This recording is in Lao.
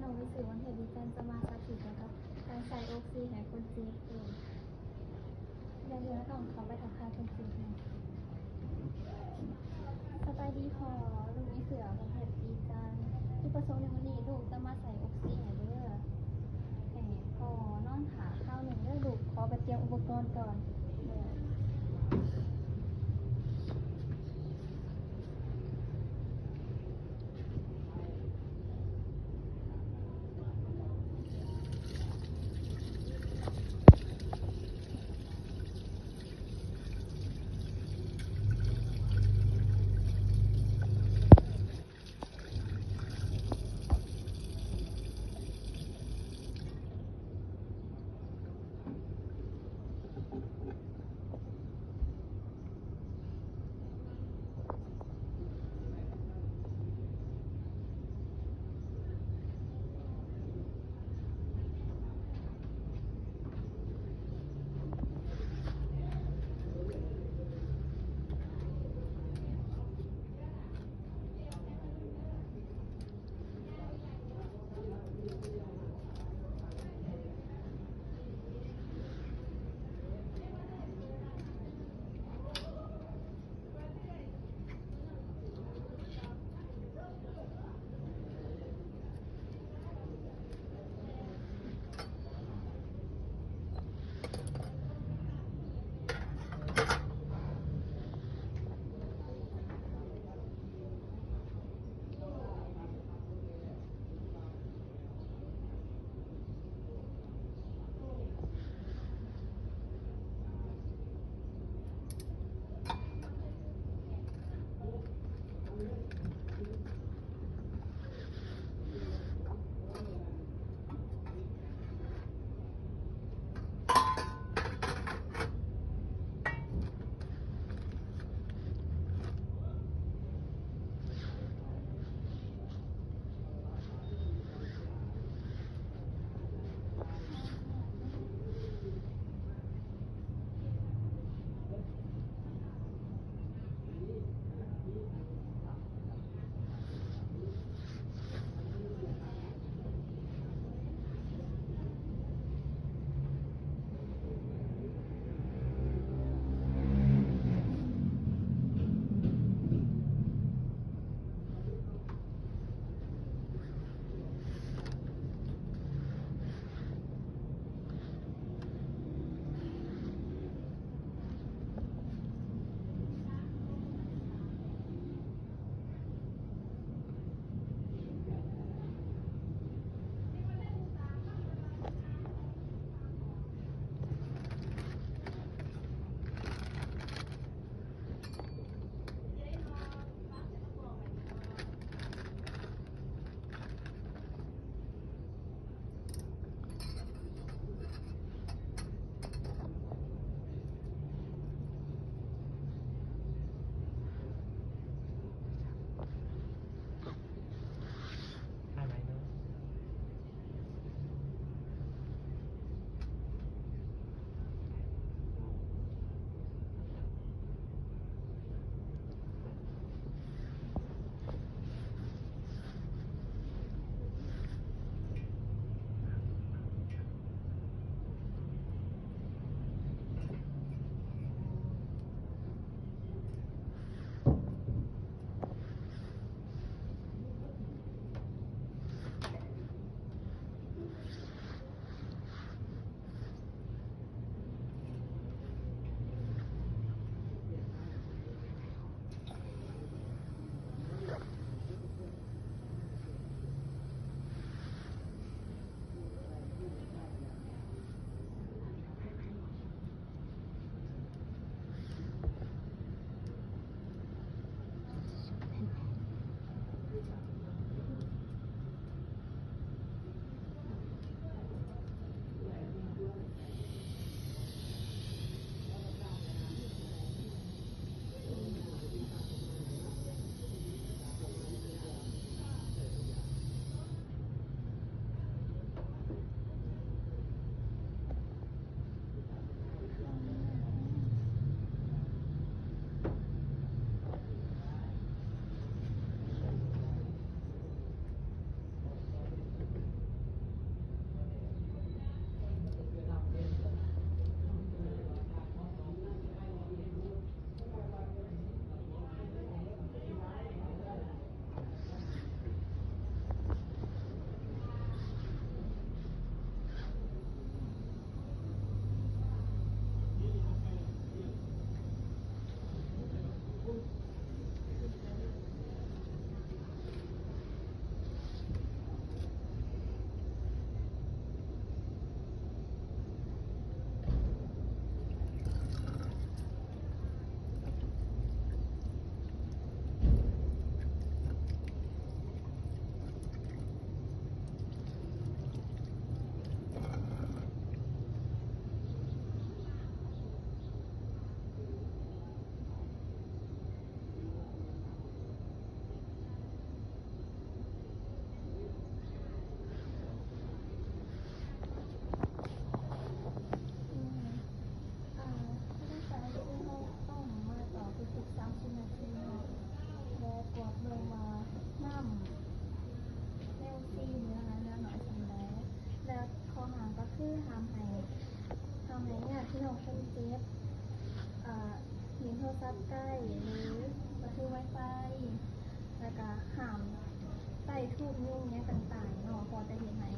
ນ້ອງມີຊື່ ວັນເທບ ດີຈັນ ຈະມາສາທິດກ່ຽວກັບການໃສ່ອົກຊີໃຫ້ຄົນເຈັບ. ດຽວເຮົາຕ້ອງເຂົ້າໄປທັກທາຍຄົນເຈັບ. ສະບາຍດີພໍ່, ລູກມີຊື່ ວັນເທບ ດີຈັນ. ຈຸດປະສົງໃນມື້ນີ້ ລູກຈະມາໃສ່ອົກຊີໃຫ້ເດີ. ໃຫ້ພໍ່ນອນຖ້າຄາວໜຶ່ງເດີລູກ, ຂໍໄປຕຽມອຸປະກອນກ່ອນເດີ. ຫ້າມໃຫ້ ຫ້າມໃຫ້ຍາດພີ່ນ້ອງຄົນເຈັບ ອ່າ ຫຼິ້ນໂທລະສັບໃກ້ ຫຼື ບໍ່ຖື Wi-Fi ແລ້ວກະຫ້າມໃຊ້ທູບຍຸງຫຍັງຕ່າງໆເນາະ ເພາະຈະເຮັດໃຫ້